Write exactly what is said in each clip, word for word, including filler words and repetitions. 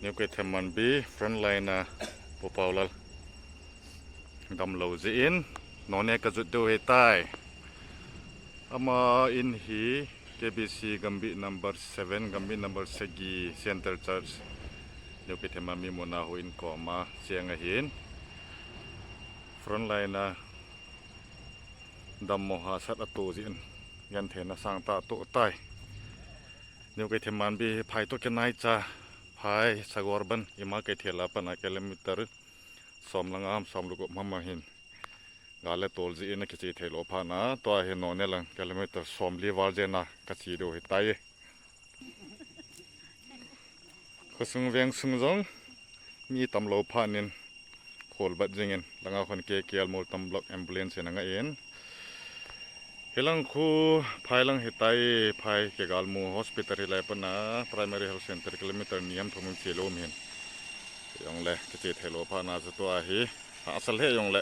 New Keithelmanbi frontline a Pu Paulal damlou jeh in, Noney kajot diu ahitai. Ama in hi K B C Gambih number seven, Gambih number sagi Central Church, New Keithelmanbi muna houin koma cheng ahin. Frontline a dammo hahsat atoh jeh in, gentheina sangtah atoh tai. New Keithelmanbi phai toh kinaicha, phai Sagorban, ima Keithel a pat a kilometer som le nga ham, som le gup ham ahin, gal le tol jeh in akiche theilou phat a, tua hi Noney lang kilometer somli val jen a kache diu ahitai. Khosung vengsung jong mi tamlou phat in kholbat jing in, langa khun K K L Moltam Block Ambulance in anga in. Hilang khu phai lang ahitai, phai Kegalmu Hospital hilai pat a Primary Health Center kilometer ni ham thum ham chelou ahin. Jongle kiche theilou phat a chu tua hi, hahsa lheh jongle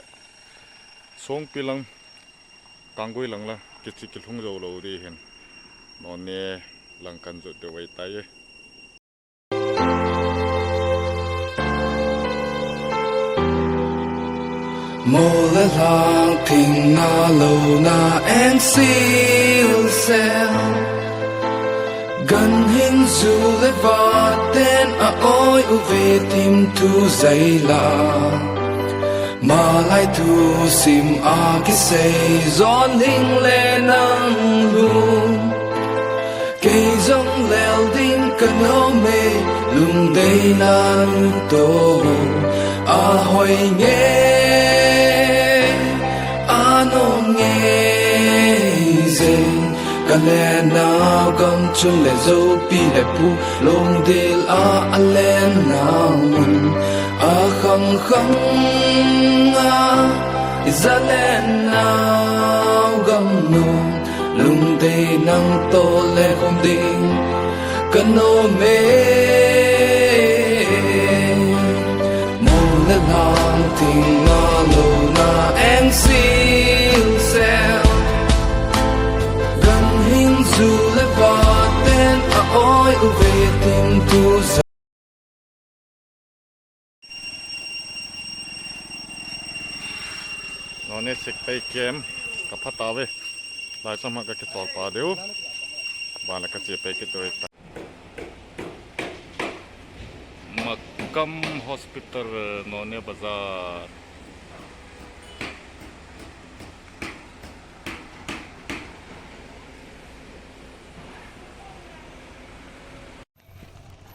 Songpi lang, Tanggui lang la kiche kilhung jou lou ding ahin. Noney lang kan jot diu ahitai. Mo le lhang thing na lou na engsil sel, ganhing ju le vaten a-oi uve thim thu jai la. Malai thusim a kisei, Jonhing le nang lung. Kei jong lel ding kanom e, lungdeina natoh a hoi nge. Anom nge jeng, ka lenau gamchun le Joupi le Pu, lungdil a alen nau mun. Akhang khang a, i jalenau gamnom, lungdei nang toh le khum ding kanom e. Mo le lhang thing na lou na engsil sel, ganhing ju le vaten a-oi uve thim thu jai. Noney Sikpai camp kapha tauve. Lai cham a kakitol pa diu. Ban le kache pai kit diu ahitai. Makam Hospital, Noney Bazar.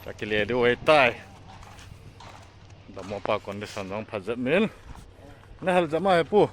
Kakile diu ahitai. Dammo pa condition jong pha jep in. Na hal jep ma he pu.